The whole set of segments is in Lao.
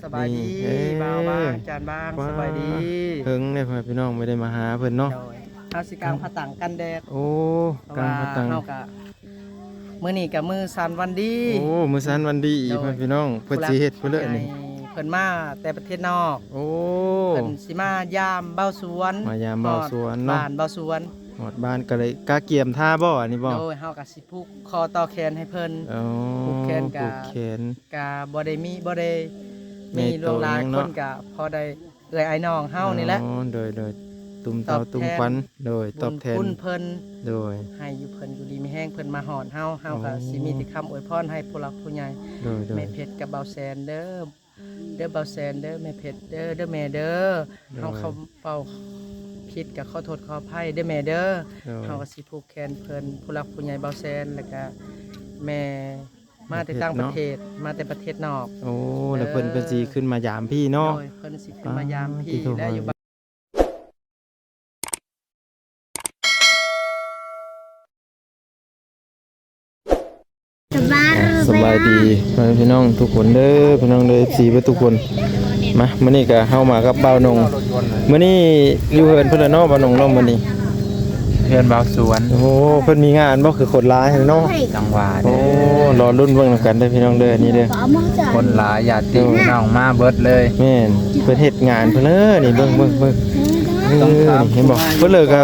ສະບາຍດີ ນີ້ ເອີ ບ່າວບາງ ຈານບາງ ວ້າ ສະບາຍດີ ເຫິງເດ້ ພໍ່ແມ່ພີ່ນ້ອງບໍ່ໄດ້ມາຫາເພິ່ນເນາະ ໂດຍ ເຮົາຊິກາງຜ້າຕັງກັນແດດ ໂອ້ ເພາະວ່າ ກາງຜ້າຕັງ ເຮົາກະ ມື້ນີ້ກະມື້ສັນວັນດີ ໂອ້ ມື້ສັນວັນດີ ໂດຍ ພໍ່ແມ່ພີ່ນ້ອງ ເພິ່ນຊິເຮັດພຸ້ນເລີຍນີ້ ເພິ່ນມາແຕ່ປະເທດນອກ ໂອ້ ເພິ່ນຊິມາຢາມບ່າວສວນ ມາຢາມບ່າວສວນເນາະ ຮອດບ້ານບ່າວສວນ ຮອດບ້ານກະເລີຍກະກຽມທ່າບໍ່ ອັນນີ້ບໍ່ ໂດຍ ເຮົາກະຊິຜູກ ຂໍຕໍ່ແຂນໃຫ້ເພິ່ນ ອໍ ຜູກແຂນກະ ຜູກແຂນ ກະບໍ່ໄດ້ມີ ບໍ່ໄດ້ມີຫຼວງຫຼາຍ ໃຫຍ່ໂຕຫຍັງເນາະ ຄົນກະພໍໄດ້ເອື້ອຍອ້າຍນ້ອງເຮົານີ້ແຫຼະ ອໍ ໂດຍໆ ຕຸ້ມເຕົ້າຕຸ້ມຂວັນ ໂດຍ ຕອບແທນບຸນຄຸນເພິ່ນ ໂດຍ ໃຫ້ຢູ່ເພິ່ນຢູ່ດີມີແຮງ ເພິ່ນມາຮອດເຮົາ ເຮົາກະ ອໍ ຊິມີແຕ່ຄຳອວຍພອນໃຫ້ຜູ້ຫຼັກຜູ້ໃຫຍ່ ໂດຍໆ ແມ່ເພັດກັບບ່າວແສນເດີ ເດີບ່າວແສນເດີ ແມ່ເພັດເດີ ເດີແມ່ເດີ ໂດຍ ເຮົາເວົ້າຜິດກະຂໍໂທດຂໍອະໄພເດີແມ່ເດີ ໂດຍ ເຮົາກະຊິຜູກແຂນເພິ່ນ ຜູ້ຫຼັກຜູ້ໃຫຍ່ບ່າວແສນ ແລ້ວກະແມ່ ມາແຕ່ຕ່າງປະເທດ ມາແຕ່ປະເທດນອກ ໂອ້ ແລ້ວເພິ່ນ ເອີ ເພິ່ນຊິຂຶ້ນມາຢາມພີ້ເນາະ ໂດຍ ເພິ່ນຊິຂຶ້ນມາຢາມພີ້ ປາດ ແລ້ວຢູ່ບ້ານ ສະບາຍດີ ພໍ່ແມ່ພີ່ນ້ອງທຸກຄົນເດີ ພີ່ນ້ອງເດີ ເອັຟຊີ ເບິດທຸກຄົນ ມາ ມື້ນີ້ກະເຮົາມາກັບບ່າວນົງ ມື້ນີ້ຢູ່ເຮືອນເພິ່ນລະເນາະ ບ່າວນົງເນາະ ມື້ນີ້ ເຮືອນບ່າວສວນ ໂອ້ ເພິ່ນມີງານບໍ່ ຄືຄົນຫຼາຍແທ້ເນາະ ຈັ່ງຫວະ ໂອ້ ລໍລຸ້ນເບິ່ງນຳກັນເດີພີ່ນ້ອງເດີ ນີ້ເດີ ຄົນຫຼາຍ ຍາດຕິ ພີ່ນ້ອງມາເບິດເລີຍ ແມ່ນ ເພິ່ນເຮັດງານເພິ່ນເລີຍ ນີ້ເບິ່ງ ເບິ່ງ ເບິ່ງ ເອີ ເຫັນບໍ່ ເພິ່ນເລີຍກະ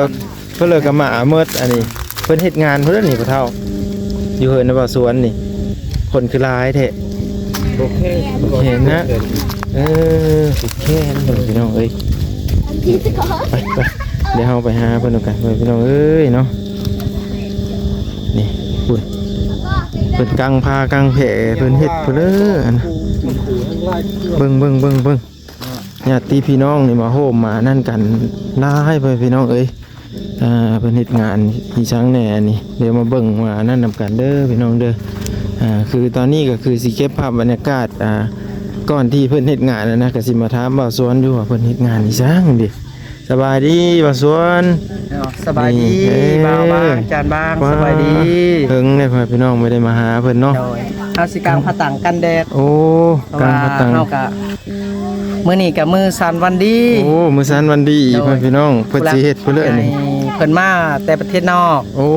ເພິ່ນເລີຍກະມາເໝິດ ອັນນີ້ ເພິ່ນເຮັດງານເພິ່ນເລີຍນີ້ ພໍ່ເຖົ້າ ຢູ່ເຮືອນບ່າວສວນນີ້ ຄົນຄືຫຼາຍແທ້ ໂອເຄ ໂອເຄນະ ເອີ ໂອເຄນະ ພີ່ນ້ອງເອີຍ ໄປ ໄປ ດຽວເຮົາໄປຫາເພິ່ນນຳກັນ ພີ່ນ້ອງເອີຍເນາະ ນີ້ພຸ້ນ ເພິ່ນກາງຜ້າກາງແພ ເພິ່ນເຮັດພຸ້ນເດີ ອັນ ເບິ່ງ ເບິ່ງ ເບິ່ງ ເບິ່ງ ຍາດຕິພີ່ນ້ອງນີ້ມາໂຮມມາອັນນັ້ນກັນຫຼາຍ ພໍ່ແມ່ພີ່ນ້ອງເອີຍ ອ່າ ເພິ່ນເຮັດງານອີ່ສັງແດ່ອັນນີ້ ດຽວມາເບິ່ງວ່າອັນນັ້ນນຳກັນເດີພີ່ນ້ອງເດີ ອ່າ ຄືຕອນນີ້ກະຄືຊິເກັບພາບບັນຍາກາດ ອ່າ ກ່ອນທີ່ເພິ່ນເຮັດງານຫັ້ນນະ ກະຊິມາຖາມບ່າວສວນຢູ່ວ່າເພິ່ນເຮັດງານອີ່ສັງເດ ສະບາຍດີບ່າວສວນ ເນາະ ສະບາຍດີ ນີ້ ເອີ ບ່າວບາງ ຈານບາງ ວ້າ ສະບາຍດີ ເຫິງເດ້ພໍ່ແມ່ພີ່ນ້ອງບໍ່ໄດ້ມາຫາເພິ່ນເນາະ ໂດຍ ເຮົາຊິກາງຜ້າຕັງກັນແດດ ໂອ້ ກາງຜ້າຕັງ ເພາະວ່າເຮົາກະ ມື້ນີ້ກະມື້ສັນວັນດີ ໂອ້ ມື້ສັນວັນດີ ໂດຍ ພໍ່ແມ່ພີ່ນ້ອງ ເພິ່ນຊິເຮັດພຸ້ນເລີຍນີ້ ເພິ່ນມາແຕ່ປະເທດນອກ ໂອ້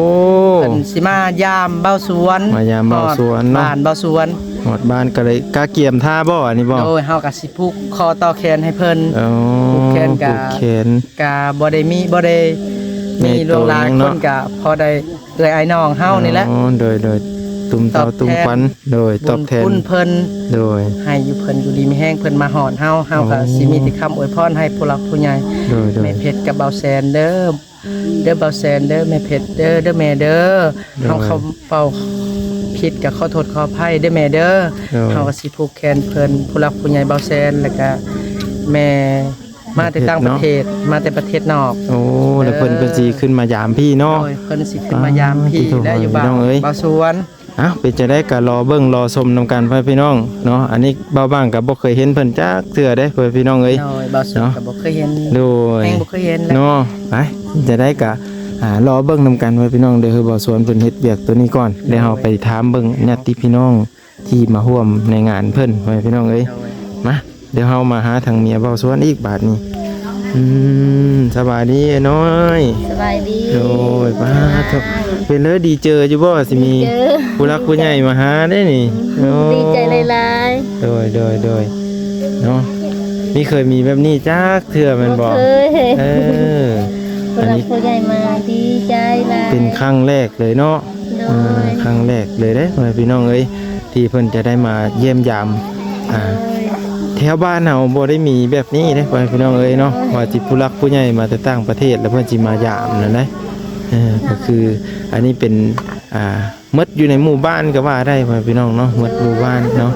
ເພິ່ນຊິມາຢາມບ່າວສວນ ມາຢາມບ່າວສວນເນາະ ຮອດບ້ານບ່າວສວນ ຮອດບ້ານກະເລີຍກະກຽມທ່າບໍ່ ອັນນີ້ບໍ່ ໂດຍ ເຮົາກະຊິຜູກ ຂໍຕໍ່ແຂນໃຫ້ເພິ່ນ ອໍ ຜູກແຂນກະ ຜູກແຂນ ກະບໍ່ໄດ້ມີ ບໍ່ໄດ້ມີຫຼວງຫຼາຍ ໃຫຍ່ໂຕຫຍັງເນາະ ຄົນກະພໍໄດ້ເອື້ອຍອ້າຍນ້ອງເຮົານີ້ແຫຼະ ອໍ ໂດຍໆ ຕຸ້ມເຕົ້າຕຸ້ມຂວັນ ໂດຍ ຕອບແທນບຸນຄຸນເພິ່ນ ໂດຍ ໃຫ້ຢູ່ເພິ່ນຢູ່ດີມີແຮງ ເພິ່ນມາຮອດເຮົາ ເຮົາກະ ອໍ ຊິມີແຕ່ຄຳອວຍພອນໃຫ້ຜູ້ຫຼັກຜູ້ໃຫຍ່ ໂດຍໆ ແມ່ເພັດກັບບ່າວແສນເດີ ເດີບ່າວແສນເດີ ແມ່ເພັດເດີ ເດີແມ່ເດີ ໂດຍ ເຮົາເວົ້າຜິດກະຂໍໂທດຂໍອະໄພເດີແມ່ເດີ ໂດຍ ເຮົາກະຊິຜູກແຂນເພິ່ນ ຜູ້ຫຼັກຜູ້ໃຫຍ່ບ່າວແສນ ແລ້ວກະແມ່ ມາແຕ່ຕ່າງປະເທດ ມາແຕ່ປະເທດນອກ ໂອ້ ແລ້ວເພິ່ນ ເອີ ເພິ່ນຊິຂຶ້ນມາຢາມພີ້ເນາະ ໂດຍ ເພິ່ນຊິຂຶ້ນມາຢາມພີ້ ປາດ ແລ້ວຢູ່ ພີ່ນ້ອງເອີຍ ບ້ານບ່າວສວນ ເອົ້າ ເປັນຈັ່ງໃດກະລໍເບິ່ງລໍຊົມນຳກັນ ພໍ່ແມ່ພີ່ນ້ອງເນາະ ອັນນີ້ບ່າວບາງກະບໍ່ເຄີຍເຫັນເພິ່ນຈັກເທື່ອເດ້ ພໍ່ແມ່ພີ່ນ້ອງເອີຍ ໂດຍ ບ່າວສວນ ເນາະ ກະບໍ່ເຄີຍເຫັນ ໂດຍ ແຮງບໍ່ເຄີຍເຫັນແຫຼະ ເນາະ ໄປ ຈັ່ງໃດກະ ອ່າ ລໍເບິ່ງນຳກັນ ພໍ່ແມ່ພີ່ນ້ອງເດີ ຄືບ່າວສວນເພິ່ນເຮັດວຽກໂຕນີ້ກ່ອນ ໂດຍ ແລ້ວເຮົາໄປຖາມເບິ່ງຍາດຕິພີ່ນ້ອງ ທີ່ມາຮ່ວມໃນງານເພິ່ນ ພໍ່ແມ່ພີ່ນ້ອງເອີຍ ໂດຍ ມາ ດຽວເຮົາມາຫາທາງເມຍບ່າວສວນອີກບາດນີ້ ອືມ ສະບາຍດີອ້າຍນ້ອຍ ສະບາຍດີ ໂດຍ ປ້າດ ເປັນເລີຍ ດີເຈີຢູ່ບໍ່ ຊິມີ ດີເຈີ ຜູ້ຫຼັກຜູ້ໃຫຍ່ມາຫາເດ້ນີ້ ອືມ ໂອ້ ດີໃຈຫຼາຍໆ ໂດຍ ໂດຍ ໂດຍ ເນາະ ມີເຄີຍມີແບບນີ້ຈັກເທື່ອແມ່ນບໍ່ ບໍ່ເຄີຍ ເອີ ຜູ້ຫຼັກຜູ້ໃຫຍ່ມາ ອັນນີ້ດີໃຈຫຼາຍ ເປັນຄັ້ງແລກເລີຍເນາະ ໂດຍ ເອີ ຄັ້ງແລກເລີຍເດ້ ພໍ່ແມ່ພີ່ນ້ອງເອີຍ ທີ່ເພິ່ນຈະໄດ້ມາຢ້ຽມຢາມ ອ່າ ໂດຍ ແຖວບ້ານເຮົາບໍ່ໄດ້ມີແບບນີ້ເດ້ ພໍ່ແມ່ພີ່ນ້ອງເອີຍເນາະ ໂດຍ ວ່າຊິຜູ້ຫຼັກຜູ້ໃຫຍ່ມາແຕ່ຕ່າງປະເທດ ແລ້ວເພິ່ນຊິມາຢາມນັ້ນເດ້ ເອີ ກະຄືອັນນີ້ເປັນ ອ່າ ໝົດຢູ່ໃນໝູ່ບ້ານກະວ່າໄດ້ ພໍ່ແມ່ພີ່ນ້ອງເນາະ ໝົດໝູ່ບ້ານເນາະ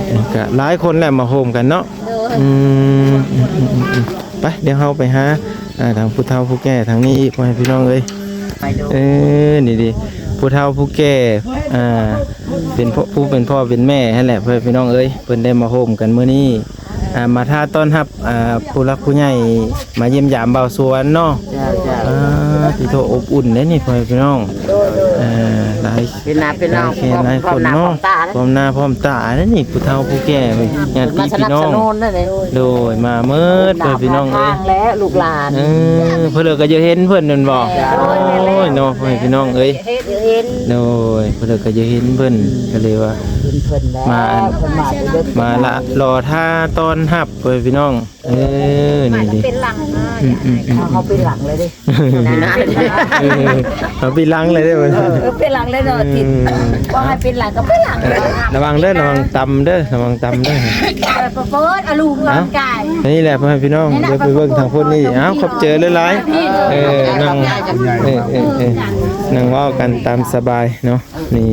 ໂດຍ ກະຫຼາຍຄົນແຫຼະມາໂຮມກັນເນາະ ໂດຍ ອືມ ໄປ ດຽວເຮົາໄປຫາ ອ່າ ທາງຜູ້ເຖົ້າຜູ້ແກ່ທາງນີ້ອີກ ພໍ່ແມ່ພີ່ນ້ອງເອີຍ ເອີ ນີ້ເດ ຜູ້ເຖົ້າຜູ້ແກ່ ອ່າ ເປັນຜູ້ເປັນພໍ່ເປັນແມ່ຫັ້ນແຫຼະ ພໍ່ແມ່ພີ່ນ້ອງເອີຍ ເພິ່ນໄດ້ມາໂຮມກັນມື້ນີ້ ອ່າ ມາຖ້າຕ້ອນຮັບ ອ່າ ຜູ້ຫຼັກຜູ້ໃຫຍ່ມາຢ້ຽມຢາມບ່າວສວນເນາະ ເຈົ້າ ເຈົ້າ ອ່າ ຕິໂທ ອົບອຸ່ນເດ້ນີ້ ພໍ່ແມ່ພີ່ນ້ອງ ໂດຍ ໂດຍ ອ່າ ຫຼາ ເປັນໜ້າເປັນຕາ ຫຼາຍແຂກຫຼາຍຄົນເນາະ ພ້ອມໜ້າພ້ອມຕາເດ້ນີ້ ຜູ້ເຖົ້າຜູ້ແກ່ ຍາດຕິພີ່ນ້ອງ ມາສະໜັບສະໜູນເດ້ນີ້ ໂດຍ ມາເໝິດ ເອີ ພີ່ນ້ອງເອີຍ ແລ້ວລູກຫຼານ ເອີ ເພິ່ນກໍຢາກເຫັນເພິ່ນແມ່ນບໍ່? ໂອ້ຍເນາະ ພໍ່ແມ່ພີ່ນ້ອງເອີຍ ໂດຍ ເພິ່ນກໍຢາກເຫັນເພິ່ນ ກໍເລີຍວ່າ ເຫັນເພິ່ນແລ້ວ ມາ ເພິ່ນມາເດີ ມາລະ ລໍຖ້າຕ້ອນຮັບ ພໍ່ແມ່ພີ່ນ້ອງ ເອີ ນີ້ເດ້ ເປັນຫຼັງ ອືມໆໆ ເຮົາເປັນຫຼັງເລີຍເດ້ ເອີ ເຮົາເປັນຫຼັງເລີຍເດ້ ເອີ ເປັນຫຼັງເລີຍເນາະ ອືມ ວ່າໃຫ້ເປັນຫຼັງກໍເປັນຫຼັງເລີຍ ລະວັງເດີ ລະວັງຕຳເດີ ລະວັງຕຳເດີ ເປີດ ເປີດ ອາ ລູກ ເອົ້າ ກາຍ ນີ້ແຫຼະ ພໍ່ແມ່ພີ່ນ້ອງ ດຽວໄປເບິ່ງທາງພຸ້ນນີ້ ເອົ້າ ຂອບໃຈຫຼາຍໆ ເອີ ນັ່ງ ເອີ ເອີ ເອີ ນັ່ງເວົ້າກັນຕາມສະບາຍເນາະ ນີ້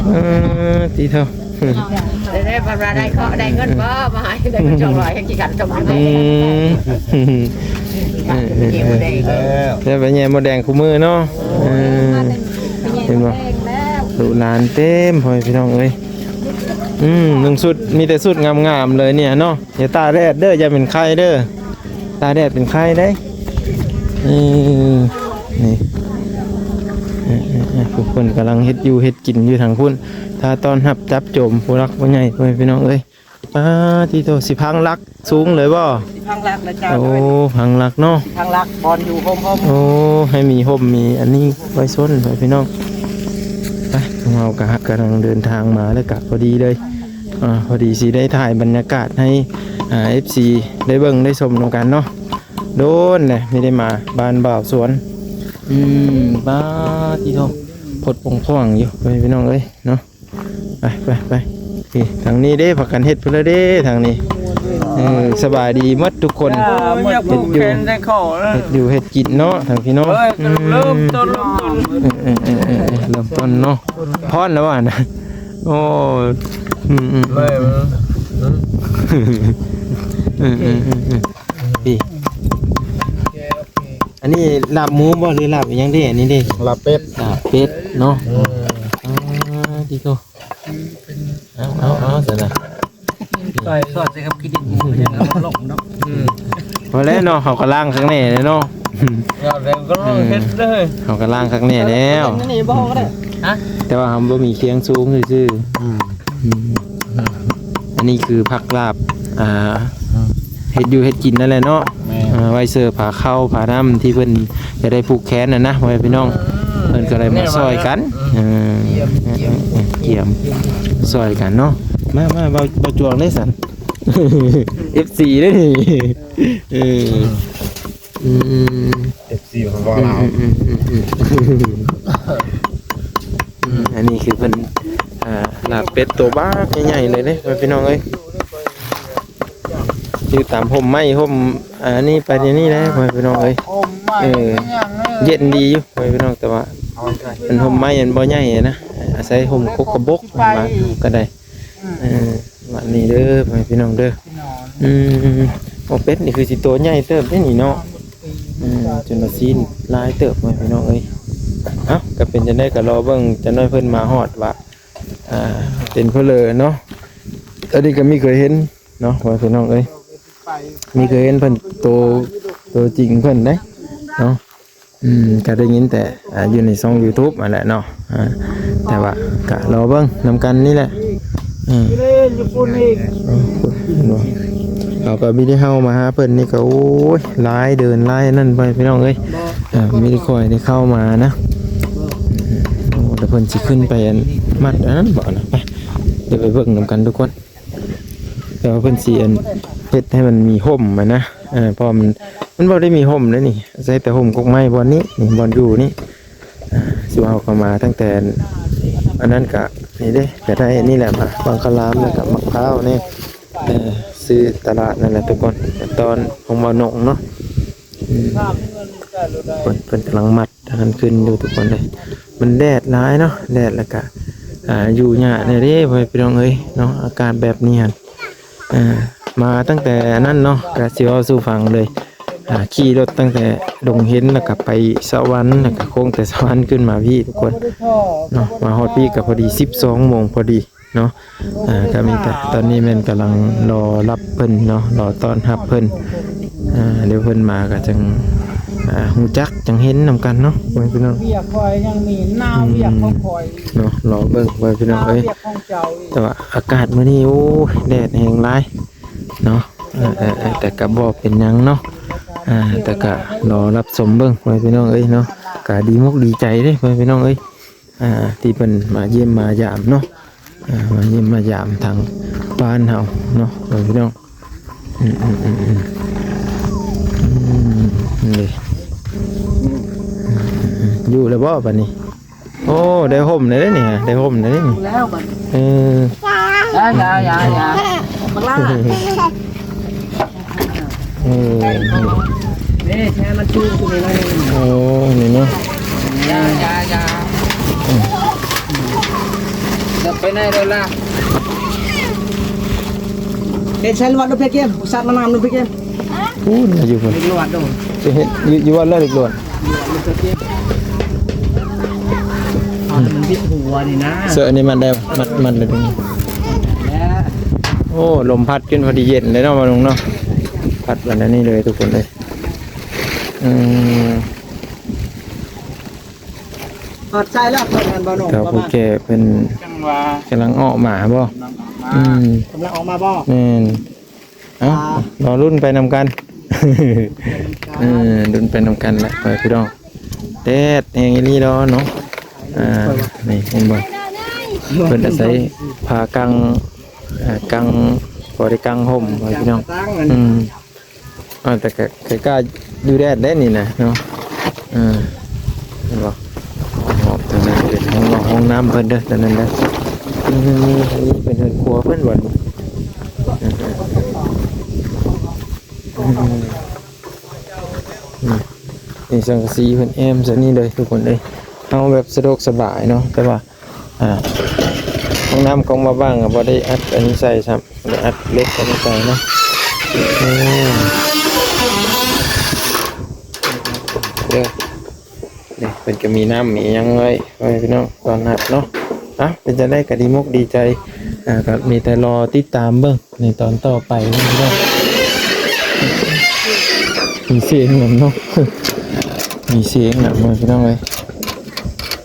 ເອີ ຕິໂທ ໄດ້ ໄດ້ ເພິ່ນວ່າໄດ້ເຄາະໄດ້ເງິນບໍ່ ມາໃຫ້ໄດ້ເງິນສອງຮ້ອຍ ໃຫ້ກິນກັນຈົບ ອືມ ເອີ ເອີ ເອີ ແລ້ວໄປແຍ່ມົດແດງຄູ່ມື້ເນາະ ເອີ ເຫັນບໍ່ ລູກຫຼານເຕັມ ພໍ່ແມ່ພີ່ນ້ອງເອີຍ ອືມ ນຸ່ງຊຸດ ມີແຕ່ຊຸດງາມໆເລີຍນີ້ເນາະ ຢ່າຕາກແດດເດີ ຢ່າເປັນໄຂ້ເດີ ຕາກແດດເປັນໄຂ້ເດ້ ເອີ ນີ້ ເອີ ເອີ ເອີ ຜູ້ຄົນກຳລັງເຮັດຢູ່ເຮັດກິນຢູ່ທາງພຸ້ນ ຖ້າຕ້ອນຮັບຈັບໂຈມຜູ້ຫຼັກຜູ້ໃຫຍ່ ພໍ່ແມ່ພີ່ນ້ອງເອີຍ ປາຕິໂທ ຊິພັງຫຼັກສູງເລີຍບໍ່? ຊິພັງຫຼັກແລ້ວເຈົ້າ ໂອ້ ພັງຫຼັກເນາະ ຊິພັງຫຼັກ ບ່ອນຢູ່ໂຮມໆ ໂອ້ ໃຫ້ມີຮົ່ມມີອັນນີ້ໄວ້ຊົນ ພໍ່ແມ່ພີ່ນ້ອງ ໄປ ພວກເຮົາກໍກຳລັງເດີນທາງມາ ແລ້ວກໍພໍດີເລີຍ ອ່າ ພໍດີຊິໄດ້ຖ່າຍບັນຍາກາດໃຫ້ ອ່າ ເອັຟຊີ ໄດ້ເບິ່ງໄດ້ຊົມນຳກັນເນາະ ໂດນແຫຼະ ໄມ່ໄດ້ມາບ້ານບ່າວສວນ ອືມ ປາຕິໂທ ພົດປົງພ່ວງຢູ່ ພໍ່ແມ່ພີ່ນ້ອງເອີຍເນາະ ໄປ ໄປ ໄປ ນີ້ ທາງນີ້ເດ້ ພາກັນເຮັດພຸ້ນລະເດ້ ທາງນີ້ ເອີ ສະບາຍດີໝົດທຸກຄົນ ເອີ ຢາກຜູກແຂນໃສ່ຂໍ ເຮັດຢູ່ເຮັດກິນເນາະ ທາງພີ່ນ້ອງ ເອີ ເລີ່ມຕົ້ນ ເລີ່ມຕົ້ນ ເອີ ເອີ ເອີ ເອີ ເລີ່ມຕົ້ນເນາະ ພ້ອມແລ້ວວ່ານະ ໂອ້ ອືມ ອືມ ເອີ ເອີ ເອີ ນີ້ ອັນນີ້ລາບໝູບໍ່ ຫຼືລາບອີ່ຫຍັງເດ້ ອັນນີ້ເດ້ ລາບເປັດ ລາບເປັດເນາະ ອືມ ອ່າ ດີໂຕ ເອົາ ເອົາ ເອົາ ຊັ້ນນະ ໃສ່ຊອດໃສ່ກັບຂີ້ດິນໝູ ຍັງເອົາລົງເນາະ ອືມ ພໍແລ້ວເນາະ ເຮົາກໍລ້າງຄັກແນ່ເນາະ ອືມ ເຮົາກໍລ້າງຄັກແນ່ແລ້ວ ນີ້ບໍ່ກໍໄດ້ ຮະ ແຕ່ວ່າເຮົາບໍ່ມີຄຽງສູງຊື່ໆ ອືມ ອືມ ອັນນີ້ຄືຜັກລາບ ອ່າ ເຮັດຢູ່ເຮັດກິນນັ້ນແຫຼະເນາະ ແມ່ນ ເອີ ໄວ້ເສີພາເຂົ້າພານ້ຳທີ່ເພິ່ນຈະໄດ້ຜູກແຂນຫັ້ນນະ ພໍ່ແມ່ພີ່ນ້ອງ ເອີ ເພິ່ນກໍໄດ້ມາຊ່ອຍກັນ ເອີ ກຽມ ເອີ ກຽມ ຊ່ອຍກັນເນາະ ມາ ມາ ເບົາ ເບົາຈວງເດ້ຊັ້ນ ເອັຟຊີເດ້ນີ້ ເອີ ອືມ ເອັຟຊີຂອງເຮົາ ອືມ ອືມ ອືມ ອັນນີ້ຄືເພິ່ນ ອ່າ ລາບເປັດໂຕບັກໃຫຍ່ໆເລີຍເດ້ ພໍ່ແມ່ພີ່ນ້ອງເອີຍ ຢູ່ຕາມຮົ່ມໄມ້ຮົ່ມ ອ່າ ອັນນີ້ໄປນີ້ແຫຼະ ພໍ່ແມ່ພີ່ນ້ອງເອີຍ ເອີ ເຢັນດີຢູ່ ພໍ່ແມ່ພີ່ນ້ອງ ແຕ່ວ່າມັນຮົ່ມໄມ້ມັນບໍ່ໃຫຍ່ນະ ອາໄສຮົ່ມກົກກະບົກມາກໍໄດ້ ເອີ ປະມານນີ້ເດີ ພໍ່ແມ່ພີ່ນ້ອງເດີ ອືມ ໂອ ເປັດນີ້ຄືຊິໂຕໃຫຍ່ເຕີບເດ້ນີ້ເນາະ ອືມ ຈົນວ່າຊີ້ນຫຼາຍເຕີບ ພໍ່ແມ່ພີ່ນ້ອງເອີຍ ເອົ້າ ກໍເປັນຈັ່ງໃດກໍລໍເບິ່ງຈັກໜ້ອຍເພິ່ນມາຮອດວ່າ ອ່າ ເປັນຜູ້ເລີເນາະ ອັນນີ້ກໍມີເຄີຍເຫັນເນາະ ພໍ່ແມ່ພີ່ນ້ອງເອີຍ ມີເຄີຍເຫັນເພິ່ນໂຕ ໂຕຈິງເພິ່ນເດ້ເນາະ ອືມ ກໍໄດ້ຍິນແຕ່ ອ່າ ຢູ່ໃນຊ່ອງຢູທູບຫັ້ນແຫຼະເນາະ ອ່າ ແຕ່ວ່າກໍລໍເບິ່ງນຳກັນນີ້ແຫຼະ ອືມ ເຮົາກໍມີໄດ້ເຮົາມາຫາເພິ່ນນີ້ກໍ ໂອ້ຍ ຫຼາຍເດີນຫຼາຍນັ້ນໄປ ພີ່ນ້ອງເອີຍ ອ່າ ມີໄດ້ຄ່ອຍໄດ້ເຂົ້າມານະ ໂອ້ ແຕ່ເພິ່ນຊິຂຶ້ນໄປອັນມັດອັນນັ້ນບໍ່ນະ ໄປ ດຽວໄປເບິ່ງນຳກັນທຸກຄົນ ແຕ່ວ່າເພິ່ນຊິອັນເຮັດໃຫ້ມັນມີຮົ່ມຫັ້ນນະ ເອີ ເພາະມັນ ມັນບໍ່ໄດ້ມີຮົ່ມເດ້ນີ້ ອາໄສແຕ່ຮົ່ມກົກໄມ້ບ່ອນນີ້ ນີ້ບ່ອນຢູ່ນີ້ ອ່າ ຊິເວົ້າເຂົ້າມາຕັ້ງແຕ່ອັນນັ້ນກະ ນີ້ເດ້ ກະໄດ້ອັນນີ້ແຫຼະ ໝາກບັງຄະລາມ ແລ້ວກະໝາກພ້າວນີ້ ເອີ ຊື້ຕະຫຼາດນັ້ນແຫຼະທຸກຄົນ ຕອນຂອງບ່າວໜົງເນາະ ອືມ ເພິ່ນ ເພິ່ນກຳລັງມັດ ທາງນັ້ນຂຶ້ນຢູ່ທຸກຄົນເອີຍ ມັນແດດຫຼາຍເນາະ ແດດ ແລ້ວກະ ອ່າ ຢູ່ຍາກແດ່ເດ້ ພໍ່ແມ່ພີ່ນ້ອງເອີຍເນາະ ອາກາດແບບນີ້ຫັ້ນ ອ່າ ມາຕັ້ງແຕ່ນັ້ນເນາະ ກະຊິເວົ້າສູ່ຟັງເລີຍ ອ່າ ຂີ່ລົດຕັ້ງແຕ່ດົງເຫັນ ແລ້ວກະໄປສະຫວັນ ແລ້ວກະໂຄ້ງແຕ່ສະຫວັນຂຶ້ນມາພີ້ທຸກຄົນເນາະ ມາຮອດພີ້ກະພໍດີສິບສອງໂມງພໍດີ ເນາະ ອ່າ ກໍມີແຕ່ຕອນນີ້ແມ່ນກຳລັງລໍຮັບເພິ່ນເນາະ ລໍຕ້ອນຮັບເພິ່ນ ອ່າ ດຽວເພິ່ນມາກໍຈັ່ງ ອ່າ ຮູ້ຈັກຈັ່ງເຫັນນຳກັນເນາະ ພໍ່ແມ່ພີ່ນ້ອງ. ວຽກຂ້ອຍຍັງມີໜ້າວຽກຂອງຂ້ອຍເນາະ. ລໍເບິ່ງ ພໍ່ແມ່ພີ່ນ້ອງເອີຍ ໜ້າວຽກຂອງເຈົ້າອີກ. ແຕ່ວ່າອາກາດມື້ນີ້ ໂອ້ຍ ແດດແຮງຫຼາຍເນາະ. ເອີ ເອີ ເອີ ແຕ່ກໍບໍ່ເປັນຫຍັງເນາະ. ອ່າ ແຕ່ກໍລໍຮັບຊົມເບິ່ງ ພໍ່ແມ່ພີ່ນ້ອງເອີຍເນາະ. ກໍດີມຸກດີໃຈເດ້ ພໍ່ແມ່ພີ່ນ້ອງເອີຍ ອ່າ ທີ່ເພິ່ນມາຢ້ຽມມາຢາມເນາະ. ອ່າ ມາຢ້ຽມມາຢາມທາງບ້ານເຮົາເນາະ ເອີ ພີ່ນ້ອງ. ອືມ ອືມ ອືມ ອືມ ອືມ ນີ້ ອືມ ຢູ່ແລ້ວບໍ່ບາດນີ້? ໂອ້ ໄດ້ຮົ່ມແລ້ວເດ້ນີ້ ໄດ້ຮົ່ມແລ້ວເດ້ນີ້ ແລ້ວບັດ ເອີ ຢ່າ ຢ່າ ຢ່າ ຢ່າ ບັກຫຼ້າ ເອີ ເດ້ ແທ້ມັນຈູດຢູ່ນີ້ໜ້ອຍໜຶ່ງ. ໂອ້ ນີ້ເນາະ ຢ່າ ຢ່າ ຢ່າ ອືມ ຈະໄປໄຫນໂດນລະ ເຮັດໃສ່ລວດໂດເພກເກມ ອຸດສັດມານຳໂດເພກເກມ ພຸ້ນ ຢູ່ພຸ້ນ ເຮັດລວດໂດ ຈະເຮັດ ຢູ່ ຢູ່ວັດລະເດັກລວດ ລວດໂດເພກເກມ ເອົາໃຫ້ມັນບິດຫົວນີ້ນະ ເສື້ອອັນນີ້ມັດໄດ້ ມັດ ມັດໄດ້ ແລ້ວ ໂອ້ ລົມພັດຈົນພໍດີເຢັນເລີຍເນາະ ບ່າວໜຸ່ງເນາະ ພັດບັດອັນນີ້ເລີຍທຸກຄົນເອີຍ. ອືມ ຮອດໃສແລ້ວ ເພິ່ນນັ້ນ ບ່າວໜຸ່ງ ເຖົ້າຜູ້ແກ່ເພິ່ນ ກຳລັງອອກມາບໍ່? ອືມ ກຳລັງອອກມາບໍ່? ແມ່ນ ເອົ້າ ອ່າ ລໍລຸ້ນໄປນຳກັນ ເອີ ລຸ້ນໄປນຳກັນແຫຼະ ພໍ່ແມ່ພີ່ນ້ອງ. ແດດແຮງອີ່ຫຼີດອກເນາະ ອ່າ ນີ້ເຫັນບໍ່ ເພິ່ນອາໄສຜ້າກັງ ອ່າ ກັງ ພໍໄດ້ກັງຮົ່ມ ພໍ່ແມ່ພີ່ນ້ອງ ອືມ. ອ່າ ແຕ່ກໍ ກໍກ້າຢູ່ແດດໄດ໋ນີ້ນະເນາະ ເອີ ເຫັນບໍ່ ຮອບທາງນັ້ນເປັນຫ້ອງນອກຫ້ອງນ້ຳເພິ່ນເດີ ທາງນັ້ນເດີ ເປັນເຮືອນຄົວເພິ່ນບໍ່ນີ້ ເອີ ນີ້ ນີ້ສັງກະສີເພິ່ນແອ້ມໃສ່ນີ້ເລີຍທຸກຄົນເອີຍ ເຮົາແບບສະດວກສະບາຍເນາະ ແຕ່ວ່າ ອ່າ ຫ້ອງນ້ຳຂອງບ່າວບ້າງກໍບໍ່ໄດ້ອັດອັນນີ້ໃສ່ຊ້ຳ ບໍ່ໄດ້ອັດເຫຼັກອັນນີ້ໃສ່ເນາະ ເອີ ເດີ ນີ້ເພິ່ນກໍມີນ້ຳມີຫຍັງໄວ້ ໄວ້ໃຫ້ພີ່ນ້ອງຕ້ອນຮັບເນາະ. ອ່ະ ເປັນຈັ່ງໃດກໍດີມົກດີໃຈ ອ່າ ກໍມີແຕ່ລໍຕິດຕາມເບິ່ງ ໃນຕອນຕໍ່ໄປເນາະ ພີ່ນ້ອງ ມີສຽງນຳເນາະ ມີສຽງນຳເນາະ ພີ່ນ້ອງເອີຍ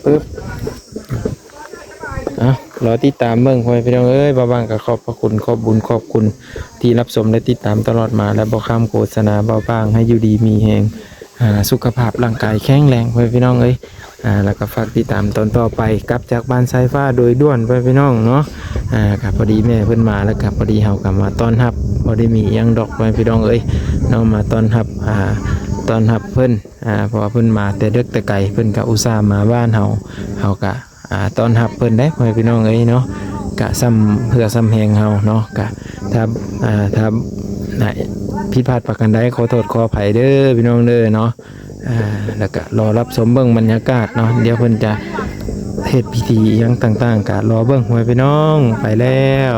ປຶບ ອ່ະ ລໍຕິດຕາມເບິ່ງ ພໍ່ແມ່ພີ່ນ້ອງເອີຍ. ບ່າວບ້າງກໍຂອບພະຄຸນ ຂອບບຸນຂອບຄຸນທີ່ຮັບຊົມ ແລະ ຕິດຕາມຕະຫຼອດມາ ແລະ ບໍ່ຂ້າມໂຄສະນາ. ບ່າວບ້າງໃຫ້ຢູ່ດີມີແຮງ ອ່າ ສຸຂະພາບຮ່າງກາຍແຂງແຮງ ພໍ່ແມ່ພີ່ນ້ອງເອີຍ. ອ່າ ແລ້ວກໍຝາກຕິດຕາມຕອນຕໍ່ໄປ ກັບຈາກບ້ານສາຍຟ້າໂດຍດ່ວນ ພໍ່ແມ່ພີ່ນ້ອງເນາະ. ອ່າ ກໍພໍດີແມ່ເພິ່ນມາ ແລ້ວກໍພໍດີເຮົາກໍມາຕ້ອນຮັບ ບໍ່ໄດ້ມີຫຍັງດອກ ພໍ່ແມ່ພີ່ນ້ອງເອີຍເນາະ ມາຕ້ອນຮັບ ອ່າ ຕ້ອນຮັບເພິ່ນ ອ່າ ເພາະວ່າເພິ່ນມາແຕ່ເດິກແຕ່ໄກ ເພິ່ນກໍອຸດສ່າມາບ້ານເຮົາ ເຮົາກໍ ອ່າ ຕ້ອນຮັບເພິ່ນໄດ໋ ພໍ່ແມ່ພີ່ນ້ອງເອີຍເນາະ. ກະສ່ຳເພື່ອສ່ຳແຮງເຮົາເນາະ ກະຖ້າ ອ່າ ຖ້າ ອ່າ ຜິດພາດປະການໃດ ຂໍໂທດຂໍອະໄພເດີພີ່ນ້ອງເດີເນາະ. ອ່າ ແລ້ວກະລໍຮັບຊົມເບິ່ງບັນຍາກາດເນາະ ດຽວເພິ່ນຈະເຮັດພິທີອີ່ຫຍັງຕ່າງໆ ກະລໍເບິ່ງ ພໍ່ແມ່ພີ່ນ້ອງ. ໄປແລ້ວ.